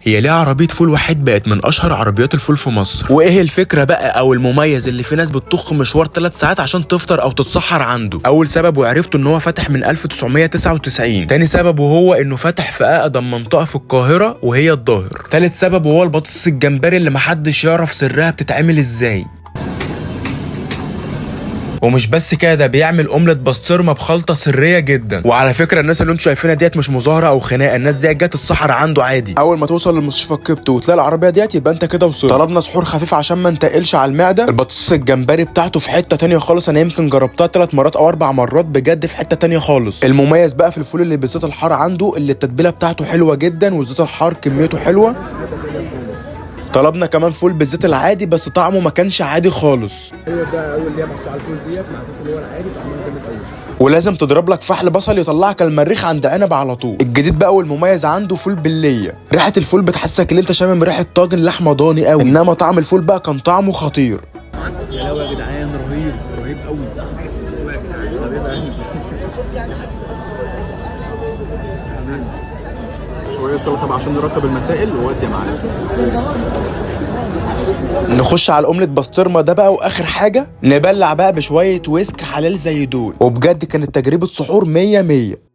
هي ليه عربية فول وحيد بقت من اشهر عربيات الفول في مصر؟ وايه الفكرة بقى او المميز اللي في ناس بتطخ مشوار 3 ساعات عشان تفطر او تتسحر عنده؟ اول سبب وعرفته ان هو فتح من 1999. تاني سبب وهو انه فتح في اقدم منطقة في القاهرة وهي الظاهر. تالت سبب وهو البطاطس الجمبري اللي محدش يعرف سرها بتتعمل ازاي. ومش بس كده، ده بيعمل اومليت بسطرمه بخلطه سرية جدا. وعلى فكرة الناس اللي انتوا شايفينها ديت مش مظاهره او خناقه، الناس ديت جت تتسحر عنده عادي. اول ما توصل للمستشفى القبطي وتلاقي العربية ديت يبقى انت كده وصلت. طلبنا سحور خفيف عشان ما نتقلش على المعدة. البطاطس الجمبري بتاعته في حتة تانية خالص، انا يمكن جربتها 3 مرات او 4 مرات، بجد في حتة تانية خالص. المميز بقى في الفول اللي بالزيت الحار عنده اللي التتبيله بتاعته حلوة جدا والزيت الحار كميته حلوة. طلبنا كمان فول بالزيت العادي بس طعمه ما كانش عادي خالص. ايوه ده اول اللي هي محطوطة على الفول ديت مع زيت اللي هو العادي، طعمها جامد قوي. ولازم تضرب لك فحل بصل يطلعك المريخ عند عنب على طول. الجديد بقى والمميز عنده فول بالليه، ريحه الفول بتحسسك ان انت شامم ريحه طاجن لحمه ضاني قوي، انما طعم الفول بقى كان طعمه خطير. يا لهوي يا جدعان، رهيب رهيب قوي. شوية سلطة بقى عشان نرتب المسائل وودي يا معلم. نخش على الاومليت بسطرمه ده بقى، واخر حاجة نبلع بقى بشوية ويسك حلال زي دول. وبجد كانت تجربه سحور 100 100.